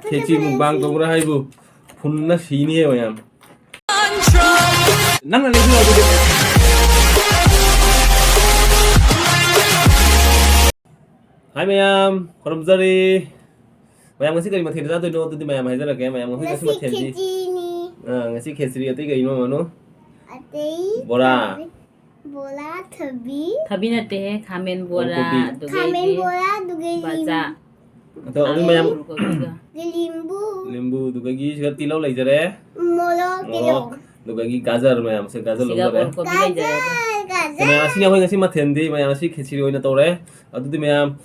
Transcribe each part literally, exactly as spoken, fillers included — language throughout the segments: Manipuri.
ꯈꯦꯆꯤ ꯃꯨꯛꯕꯥꯡ ꯇꯧꯕ꯭ꯔꯥ ꯍꯥꯏꯕꯨ? ꯐꯨꯟꯅ ꯁꯤꯅꯤꯍꯦ ꯃꯌꯥꯝ꯫ ꯅꯪꯅ ꯂꯩꯁꯤꯜꯂꯣ ꯑꯗꯨꯗꯤ꯫ ꯍꯥꯏ ꯃꯌꯥꯝ, ꯈꯨꯔꯨꯝꯖꯔꯤ꯫ ꯃꯌꯥꯝ ꯉꯁꯤ ꯀꯔꯤ ꯃꯊꯦꯜ ꯆꯥꯗꯣꯏꯅꯣ? ꯑꯗꯨꯗꯤ ꯃꯌꯥꯝ ꯍꯥꯏꯖꯔꯛꯀꯦ꯫ ꯃꯌꯥꯝ ꯉꯁꯤ, ꯉꯁꯤ ꯉꯁꯤ ꯃꯊꯦꯜꯗꯤ ꯈꯦꯆꯤꯅꯤ꯫ ꯑꯥ, ꯉꯁꯤ ꯈꯦꯆ꯭ꯔꯤ, ꯑꯇꯩ ꯀꯩꯅꯣ, ꯃꯅꯨ? ꯑꯇꯩ ꯕꯣꯔꯥ꯫ ꯊꯕꯤ-, ꯕꯣꯔꯥ, ꯊꯕꯤ꯫ ꯊꯕꯤ ꯅꯠꯇꯦꯍꯦ, ꯈꯥꯃꯦꯟ ꯕꯣꯔꯥ, ꯀꯣꯕꯤ꯫ ꯑꯗꯨꯒꯩꯗꯤ ꯈꯥꯃꯦꯟ ꯕꯣꯔꯥ, ꯑꯗꯨꯒꯩꯗꯤ ꯕꯖꯥ꯫ ꯑꯗꯣ ꯑꯗꯨ ꯃꯌꯥꯝ ꯂꯤꯝꯕꯨ ꯀꯣꯕꯤꯒ꯫ ꯂꯤꯝꯕꯨ꯫ ꯂꯤꯝꯕꯨ, ꯑꯗꯨꯗꯒꯤ ꯁꯤꯗ ꯇꯤꯜꯍꯧ ꯂꯩꯖꯔꯦ꯫ ꯃꯣꯔꯣꯛ, ꯃꯣꯔꯣꯛ, ꯇꯤꯜꯍꯧ꯫ ꯑꯗꯨꯗꯒꯤ ꯒꯥꯖꯔ ꯃꯌꯥꯝꯁꯦ, ꯒꯥꯖꯔ ꯁꯤꯒ ꯂꯧꯖꯔꯦ꯫ ꯑꯣꯜꯀꯣꯕꯤ ꯂꯩꯖꯔꯦ꯫ ꯒꯥꯖꯔ, ꯒꯥꯖꯔ꯫ ꯃꯌꯥꯝ ꯑꯁꯤꯅꯤ ꯑꯩꯈꯣꯏ ꯉꯁꯤ ꯃꯊꯦꯜꯗꯤ, ꯃꯌꯥꯝ ꯑꯁꯤ ꯈꯦꯆ꯭ꯔꯤ ꯑꯣꯏꯅ ꯇꯧꯔꯦ꯫ ꯑꯗꯨꯗꯤ ꯃꯌꯥꯝ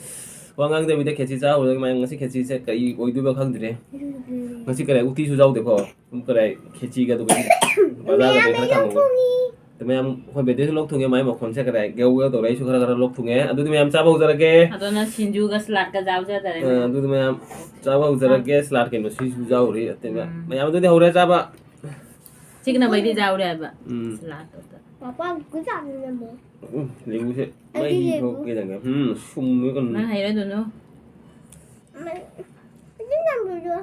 ꯋꯥ ꯉꯥꯡꯗꯕꯤꯗ ꯈꯦꯆ꯭ꯔꯤ ꯆꯥꯍꯧꯔꯒ ꯃꯌꯥꯝ ꯉꯁꯤ ꯈꯦꯆ꯭ꯔꯤꯁꯦ ꯀꯔꯤ ꯑꯣꯏꯗꯣꯏꯕ ꯈꯪꯗ꯭ꯔꯦ꯫ ꯎꯝ꯫ ꯉꯁꯤ ꯀꯔꯤ ꯎꯇꯤꯁꯨ ꯌꯥꯎꯗꯦꯀꯣ꯫ ꯁꯨꯝ ꯀꯔꯤ ꯈꯦꯆꯤꯒ ꯑꯗꯨꯒ ꯕꯖꯥꯔꯗ ꯃꯌꯥꯝ ꯀꯩ ꯈꯔ ꯂꯣꯛ ꯀꯥꯡꯍꯧ꯫ ꯊꯨꯡꯉꯤ꯫ ꯑꯗꯨ ꯃꯌꯥꯝ ꯑꯩꯈꯣꯏ ꯕꯦꯗꯦꯁꯨ ꯂꯣꯛ ꯊꯨꯡꯉꯦ, ꯃꯥꯏ ꯃꯈꯣꯟꯁꯦ ꯀꯗꯥꯏ ꯒꯦꯎ ꯒꯦꯎ ꯇꯧꯔꯦ, ꯑꯩꯁꯨ ꯈꯔ ꯈꯔ ꯂꯣꯛ ꯊꯨꯡꯉꯦ꯫ ꯑꯗꯨꯗꯤ ꯃꯌꯥꯝ ꯆꯥꯕ ꯍꯧꯖꯔꯒꯦ꯫ ꯑꯗꯣ ꯅꯪ ꯁꯤꯡꯖꯨꯒ ꯁꯂꯥꯗꯀ ꯆꯥꯕꯁꯨ ꯌꯥꯗꯔꯦ꯫ ꯑ, ꯑꯗꯨꯗꯤ ꯃꯌꯥꯝ ꯆꯥꯕ ꯍꯧꯖꯔꯒꯦ, ꯁꯂꯥꯗ ꯀꯩꯅꯣ ꯁꯤꯁꯨ ꯌꯥꯎꯔꯤ꯫ ꯑꯇꯩ ꯃꯌꯥꯝ, ꯎꯝ꯫ ꯃꯌꯥꯝ ꯑꯗꯨꯗꯤ ꯍꯧꯔꯦ ꯆꯥꯕ꯫ ꯆꯤꯛꯅꯕꯩꯗꯤ ꯆꯥꯎꯔꯦ ꯍꯥꯏꯕ꯫ ꯎꯝ꯫ ꯁꯂꯥꯗꯇꯨꯗ꯫ ꯄꯥꯄꯥ ꯈꯨꯠ ꯆꯥꯝꯃꯤꯅꯦ ꯑꯃꯨꯛ꯫ ꯎꯝ, ꯂꯤꯕꯨꯁꯦ ꯑꯩꯗꯤ ꯃꯩ ꯂꯤꯕꯨ꯫ ꯊꯣꯛꯀꯦ ꯇꯧꯒꯦ꯫ ꯎꯝ, ꯁꯨꯝꯃꯦ ꯀꯩꯅꯣ꯫ ꯅꯪ ꯍꯩꯔꯗꯨꯅꯨ꯫ ꯃꯩ-, ꯑꯗꯨ ꯅꯝꯕꯔꯗꯣ꯫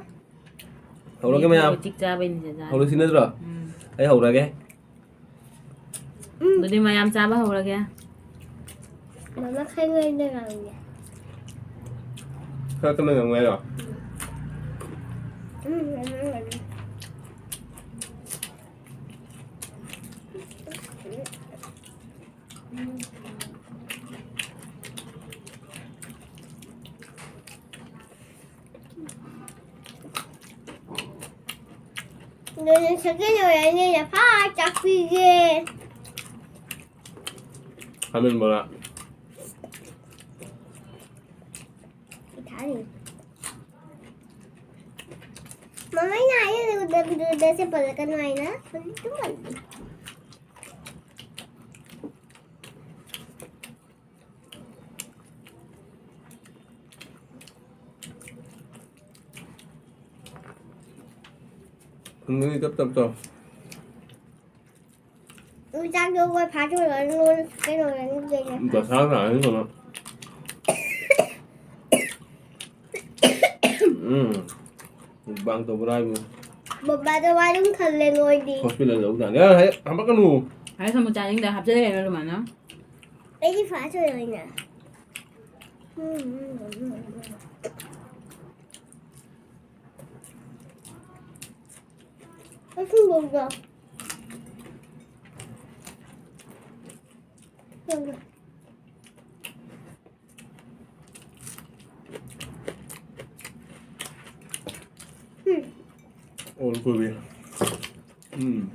ꯍꯧꯔꯒꯦ ꯃꯌꯥꯝ꯫ ꯆꯤꯛ ꯆꯥꯕꯩꯅꯤ ꯆꯦ ꯆꯥ꯫ ꯍꯧꯔꯁꯤ ꯅꯠꯇ꯭ꯔꯣ? ꯎꯝ꯫ ꯑꯩ ꯍꯧꯔꯒꯦ꯫ ꯎꯝ꯫ ꯑꯗꯨꯗꯤ ꯃꯌꯥꯝ ꯆꯥꯕ ꯍꯧꯔꯒꯦ꯫ ꯃꯃꯥ ꯈꯔ ꯉꯥꯏꯅ ꯉꯥꯡꯉꯦ꯫ ꯈꯔ ꯀꯟꯅ ꯉꯥꯡꯉꯨ ꯍꯥꯏꯔꯣ? ꯎꯝ, ꯉꯥꯡꯉꯦ, ꯉꯥꯡꯉꯦ꯫ ꯑꯗꯨꯅ ꯁꯦꯀꯦꯟ ꯑꯣꯏꯔꯅꯤ, ꯑꯩꯅ ꯐꯥ ꯆꯥꯛꯄꯤꯒꯦ꯫ ꯈꯥꯃꯦꯟ ꯕꯣꯔꯥ꯫ ꯏꯊꯥꯅꯤ꯫ ꯃꯃꯥ, ꯑꯩꯅ ꯍꯥꯏꯔꯤꯗꯨꯗ ꯚꯤꯗꯤꯑꯣꯗ ꯁꯦ ꯄꯜꯂꯛꯀꯅꯨ ꯍꯥꯏꯅ꯫ ꯍꯧꯖꯤꯛꯇꯤ ꯄꯜꯂꯦ꯫ ꯊꯨꯝꯗꯨꯗꯤ ꯇꯞ ꯇꯞ ꯆꯥꯎ꯫ ꯆꯥꯛꯇꯣ ꯑꯩꯈꯣꯏ ꯐꯥꯁ ꯐꯨꯗ ꯑꯣꯏꯔ ꯂꯣꯟ ꯀꯩꯅꯣ ꯑꯣꯏꯔꯅꯤ ꯀꯩꯅꯣ꯫ ꯗꯁꯥ ꯇꯥꯔꯅꯤ ꯀꯩꯅꯣ꯫ ꯎꯝ꯫ Mukbang ꯇꯧꯕ꯭ꯔꯥ ꯍꯥꯏꯕꯨ? ꯕꯕꯥꯗꯣ ꯋꯥꯔꯨꯝ ꯈꯜꯂꯦ ꯅꯣꯏꯗꯤ꯫ Hospital ꯌꯧꯗꯥꯅꯤ꯫ ꯑ, ꯍꯦꯛ ꯍꯥꯄꯛꯀꯅꯨ꯫ ꯍꯥꯏ ꯁꯃꯨ ꯆꯥꯅꯤꯡꯗꯦ, ꯍꯥꯞꯆꯜꯂꯦ ꯀꯩꯅꯣ ꯑꯗꯨꯃꯥꯏꯅ꯫ ꯑꯩꯗꯤ first ꯑꯣꯏꯅ꯫ ꯎꯝ, ꯎꯝ, ꯎꯝ, ꯎꯝ, ꯎꯝ꯫ ꯑꯊꯨꯝꯕꯗꯣ꯫ ꯎꯝ꯫ ꯑꯣꯜ ꯀꯣꯕꯤ꯫ ꯎꯝ꯫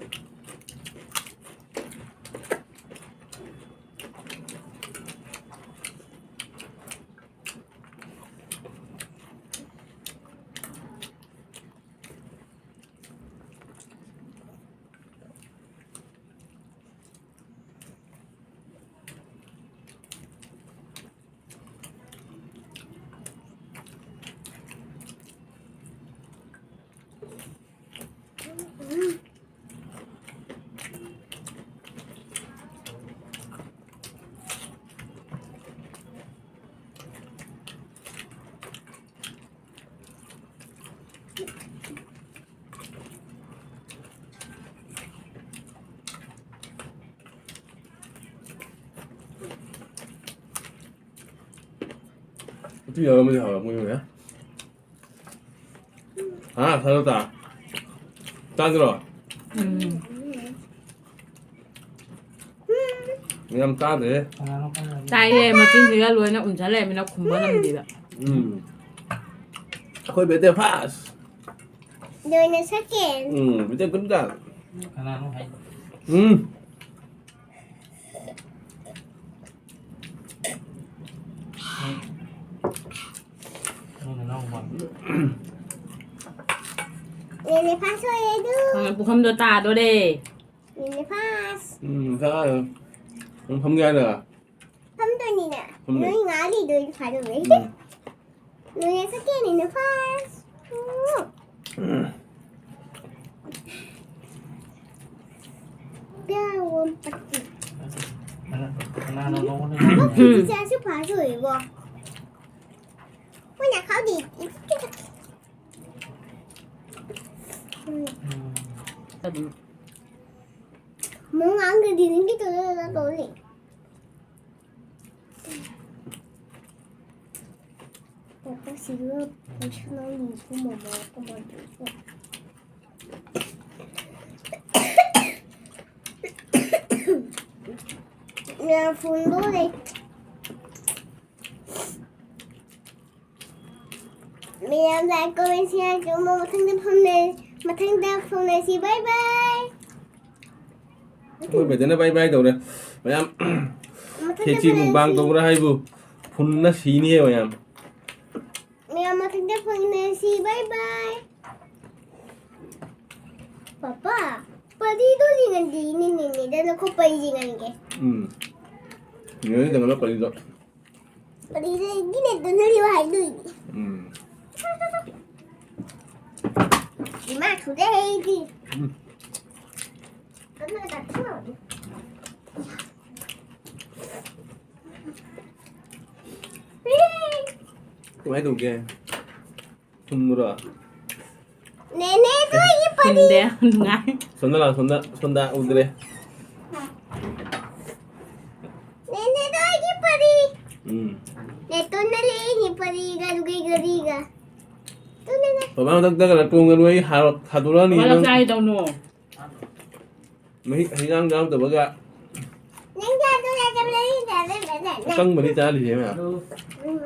ꯎꯇꯤ ꯌꯥꯎꯔꯝꯃꯗꯤ ꯍꯥꯎꯔꯝꯒꯅꯤꯅꯦ꯫ ꯍꯥ, ꯁꯔꯣꯇꯥ? ꯇꯥꯗ꯭ꯔꯣ? ꯎꯝ꯫ ꯌꯥꯝ ꯇꯥꯗ꯭ꯔꯦ꯫ ꯇꯥꯏꯌꯦ, ꯃꯆꯤꯟꯁꯤꯒ ꯂꯣꯏꯅ ꯎꯝꯖ ꯂꯩꯔꯝꯃꯤꯅ ꯈꯨꯝꯕ ꯉꯝꯗꯦꯕ꯫ ꯎꯝ꯫ ꯑꯩꯈꯣꯏ ꯕꯦꯇꯦ first꯫ ꯂꯣꯏꯅ second꯫ ꯎꯝ, ꯕꯦꯇꯦ ꯀꯨꯟ ꯇꯥꯔꯦ꯫ ꯀꯅꯥꯅꯣ ꯍꯥꯏꯗꯣ? ꯎꯝ꯫ ꯅꯪ ꯅꯅꯥꯎ ꯅꯨꯄꯥ꯫ ꯅꯦꯅꯦ first ꯑꯣꯏꯔꯦ ꯑꯗꯨ꯫ ꯈꯪꯉꯦ, ꯄꯨꯈꯝꯗꯣ ꯇꯥꯗꯣꯔꯦ꯫ ꯅꯦꯅꯦ first꯫ ꯎꯝ, ꯇꯥꯔꯦ꯫ ꯅꯪ ꯐꯝꯒꯦ ꯍꯥꯏꯔꯣ? ꯐꯝꯗꯣꯏꯅꯤꯅꯦ꯫ ꯐꯝꯗꯣꯏꯅꯤ꯫ ꯅꯣꯏ ꯉꯥꯡꯉꯤꯗꯣ ꯑꯩ ꯐꯥꯗꯧꯔꯦ꯫ ꯎꯝ꯫ ꯅꯣꯏ second ꯅꯤꯅ first꯫ ꯎꯝ꯫ ꯎꯝ꯫ ꯄꯤꯌꯥ ꯋꯥꯝ ꯄꯠꯇꯤ꯫ ꯀꯅꯥ-, ꯀꯅꯥꯅꯣ ꯅꯉꯣꯟꯗ ꯎꯝ꯫ ꯆꯤꯆꯦꯁꯨ first ꯑꯣꯏꯕꯣ꯫ ꯃꯣꯏꯅ ꯈꯥꯎꯗꯤ꯫ ꯎꯝ꯫ ꯑꯗꯨꯝ꯫ ꯃꯉꯥꯡꯒꯗꯤ ꯅꯪꯒꯤ ꯇꯧꯗꯣꯏꯔꯣ ꯇꯧꯅꯤ? ꯄꯥꯄꯥꯁꯤꯒ ꯄꯩꯁꯥ ꯂꯧꯅꯤꯀꯣ ꯃꯃꯥ ꯀꯃꯥꯏꯅ ꯇꯧꯕ? ꯃꯌꯥꯝ ꯐꯣꯟꯗꯣ ꯂꯩ꯫ ꯃꯌꯥꯝ like, comment, share ꯇꯧꯕ꯫ ꯃꯊꯪꯗ ꯐꯝꯅ-, ꯃꯊꯪꯗ ꯐꯣꯡꯅꯁꯤ꯫ Bye bye꯫ ꯑꯩꯈꯣꯏ ꯕꯦꯗꯅ bye bye ꯇꯧꯔꯦ꯫ ꯃꯌꯥꯝ ꯃꯊꯪꯗ ꯈꯦꯆꯤ ꯃꯨꯛꯕꯥꯡ ꯐꯣꯡꯅꯁꯤ꯫ ꯇꯧꯕ꯭ꯔꯥ ꯍꯥꯏꯕꯨ ꯐꯨꯟꯅ ꯁꯤꯅꯤꯌꯦ ꯃꯌꯥꯝ꯫ ꯃꯌꯥꯝ ꯃꯊꯪꯗ ꯐꯣꯡꯅꯁꯤ꯫ Bye bye꯫ ꯄꯥꯄꯥ, ꯄꯔꯤꯗꯣ ꯌꯦꯡꯍꯟꯗꯤ ꯏꯅꯦꯅꯦꯅꯦ꯫ ꯗ ꯅꯈꯣ ꯄꯔꯤ ꯌꯦꯡꯍꯟꯒꯦ꯫ ꯎꯝ꯫ ꯌꯦꯡꯍꯟꯒꯦ ꯇꯧꯔꯒ ꯄꯔꯤꯗꯣ꯫ ꯄꯔꯤꯗꯣ ꯑꯩꯒꯤꯅꯦ ꯑꯗꯨꯅ ꯍꯥꯏꯗꯣꯏꯅꯤ꯫ ꯎꯝ꯫ ꯏꯃꯥ ꯊꯨꯗꯦ ꯑꯩꯗꯤ꯫ ꯎꯝ꯫ ꯀꯃꯥꯏꯅ ꯇꯧꯒꯦ? ꯊꯨꯝꯕ꯭ꯔꯣ? ꯅꯦꯅꯦ, ꯇꯣꯏꯒꯤ ꯄꯔꯤ꯫ ꯊꯨꯝꯗꯦ, ꯅꯨꯡꯉꯥꯏ꯫ ꯁꯣꯝꯗ ꯂꯥꯛꯑꯣ, ꯁꯣꯝꯗ, ꯁꯣꯝꯗ ꯎꯗ꯭ꯔꯦ꯫ ꯅꯦꯅꯦ, ꯇꯣꯏꯒꯤ ꯄꯔꯤ꯫ ꯎꯝ꯫ ꯅꯦꯇꯣꯟꯅ ꯂꯩꯔꯤ ꯄꯔꯤꯒ ꯑꯗꯨꯒ ꯒꯥꯔꯤꯒ꯫ ꯇꯨꯅꯦꯅꯦ꯫ ꯕꯕꯥ ꯃꯊꯛꯇ ꯀꯩꯅꯣ ꯇꯣꯡꯒꯅꯨ, ꯑꯩ ꯍꯥ-, ꯊꯥꯗꯣꯔꯛꯑꯅꯤ ꯕꯕꯥ ꯅꯪ꯫ ꯆꯥꯒꯦ ꯇꯧꯅꯨ꯫ ꯃꯍꯤꯛ ꯍꯩꯖꯥꯡ ꯌꯥꯎꯗꯕꯒ꯫ ꯅꯪ ꯆꯥꯗꯣꯔꯦ, ꯆꯥꯗꯣꯔꯦ, ꯆꯥꯗꯣꯔꯦ, ꯆꯥꯗꯣꯔꯦ꯫ ꯑꯀꯪꯕꯅꯤ ꯆꯥꯔꯤꯁꯦ ꯃꯌꯥꯝ꯫ ꯎꯝ꯫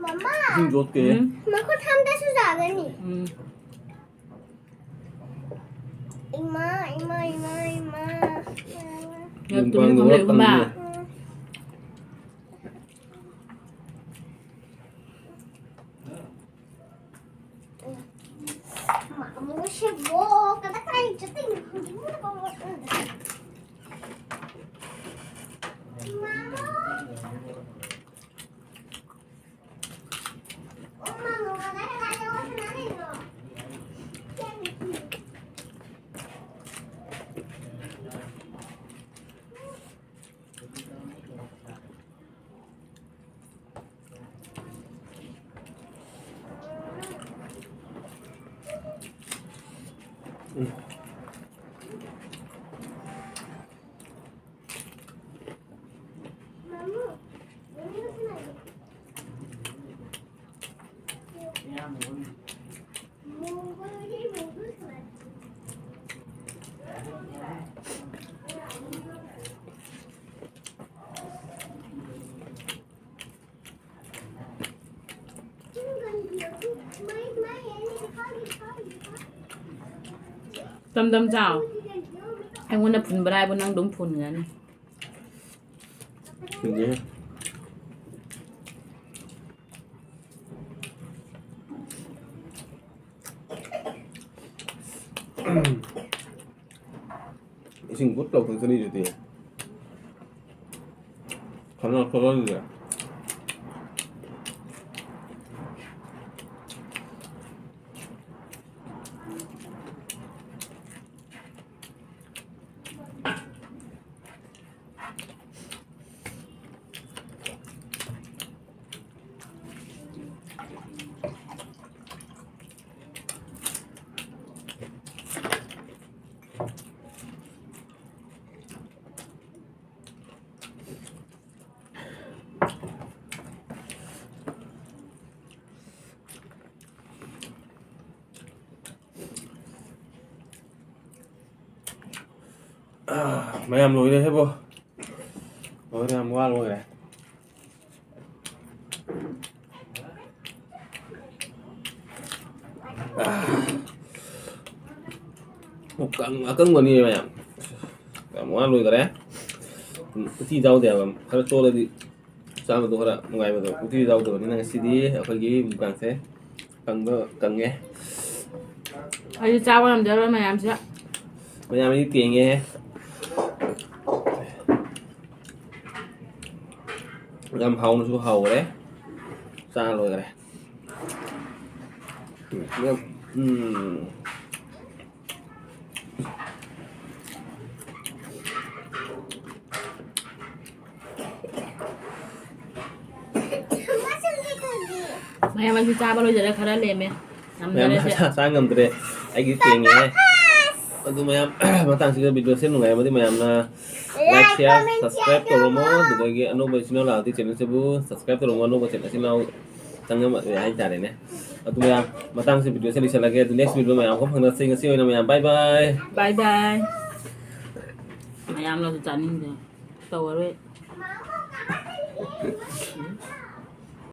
ꯃꯃꯥ꯫ ꯏꯁꯤꯡ ꯆꯣꯠꯀꯦ꯫ ꯎꯝ꯫ ꯃꯈꯨꯠ ꯊꯥꯡꯗꯁꯨ ꯆꯥꯒꯅꯤ꯫ ꯎꯝ꯫ ꯏꯃꯥ, ꯏꯃꯥ, ꯏꯃꯥ, ꯏꯃꯥ꯫ ꯌꯥꯝ ꯇꯨꯝꯅꯤꯡ ꯐꯝꯂꯦ, ꯏꯃꯥ꯫ ꯎꯝ꯫ ꯇꯝ ꯇꯝ ꯆꯥꯎ꯫ ꯑꯩꯉꯣꯟꯗ ꯐꯨꯟꯕ꯭ꯔꯥ ꯍꯥꯏꯕꯨ ꯅꯪ ꯑꯗꯨꯝ ꯐꯨꯟꯒꯅꯤ꯫ ꯐꯨꯟꯗꯦꯍꯦ꯫ ꯏꯁꯤꯡ ꯕꯨꯠ ꯂꯥꯎ ꯊꯛꯆꯔꯤꯗꯨꯗꯤ꯫ ꯈꯅꯥꯎ ꯊꯣꯛꯂꯛꯏꯁꯦ꯫ ꯑꯥ, ꯃꯌꯥꯝ ꯂꯣꯏꯔꯦ ꯍꯦꯕꯣ꯫ ꯂꯣꯏꯔꯦ, ꯌꯥꯝ ꯋꯥ ꯂꯣꯏꯔꯦ꯫ ꯑꯥ, ꯄꯨꯛ ꯀꯪ-, ꯑꯀꯪꯕꯅꯤ ꯃꯌꯥꯝ꯫ ꯌꯥꯝ ꯋꯥ ꯂꯣꯏꯈꯔꯦ꯫ ꯎꯇꯤ ꯆꯥꯎꯗꯦ ꯍꯥꯏꯕ, ꯈꯔ ꯆꯣꯜꯂꯗꯤ ꯆꯥꯕꯗꯣ ꯈꯔ ꯅꯨꯡꯉꯥꯏꯕꯗꯣ꯫ ꯎꯇꯤ ꯌꯥꯎꯗꯕꯅꯤꯅ ꯉꯁꯤꯗꯤ ꯑꯩꯈꯣꯏꯒꯤ ꯃꯨꯛꯕꯥꯡꯁꯦ ꯀꯪꯕ ꯀꯪꯉꯦ꯫ ꯑꯩꯗꯤ ꯆꯥꯕ ꯉꯝꯖꯔꯣꯏ ꯃꯌꯥꯝꯁꯤꯗ꯫ ꯃꯌꯥꯝ ꯑꯩꯗꯤ ꯇꯦꯡꯉꯦ꯫ ꯌꯥꯝ ꯍꯥꯎꯅꯁꯨ ꯍꯥꯎꯈ꯭ꯔꯦ꯫ ꯆꯥ ꯂꯣꯏꯈ꯭ꯔꯦ꯫ ꯎꯝ꯫ ꯃꯌꯥꯝ ꯑꯩꯁꯨ ꯆꯥꯕ ꯂꯣꯏꯖꯔꯦ, ꯈꯔ ꯂꯦꯝꯃꯦ꯫ ꯃꯌꯥꯝ ꯉꯝꯗꯔꯦ ꯁꯦ꯫ ꯆꯥ-, ꯆꯥ ꯉꯝꯗ꯭ꯔꯦ꯫ ꯑꯩꯒꯤ ꯇꯦꯡꯉꯦ꯫ ꯑꯗꯨ ꯃꯌꯥꯝ, ꯃꯇꯥꯡꯁꯤꯗ ꯚꯤꯗꯤꯑꯣꯁꯦ ꯅꯨꯡꯉꯥꯏꯔꯝꯃꯗꯤ ꯃꯌꯥꯝꯅ like, share, subscribe ꯇꯧꯔꯝꯃꯣ꯫ ꯑꯗꯨꯗꯒꯤ ꯑꯅꯧꯕ ꯏꯆꯤꯟ ꯏꯅꯥꯎ ꯂꯥꯛꯑꯗꯤ ꯆꯦꯅꯦꯜꯁꯤꯕꯨ subscribe ꯇꯧꯔꯝꯃꯣ꯫ ꯑꯅꯧꯕ ꯆꯦꯅꯦꯜ ꯏꯆꯤꯟ ꯏꯅꯥꯎ ꯆꯪꯉꯝꯃꯦ ꯍꯥꯏꯇꯥꯔꯦꯅꯦ꯫ ꯑꯗꯨ ꯃꯌꯥꯝ, ꯃꯇꯥꯡꯁꯦ ꯚꯤꯗꯤꯑꯣꯁꯦ ꯂꯣꯏꯁꯤꯜꯂꯒꯦ꯫ ꯑꯗꯨ next ꯚꯤꯗꯤꯑꯣ ꯃꯌꯥꯝ ꯑꯃꯨꯛ ꯐꯪꯅꯁꯤ꯫ ꯉꯁꯤ ꯑꯣꯏꯅ ꯃꯌꯥꯝ bye bye꯫ Bye bye꯫ ꯃꯌꯥꯝꯅꯁꯨ ꯆꯥꯅꯤꯡꯗꯦ꯫ ꯇꯧꯔꯔꯣꯏ꯫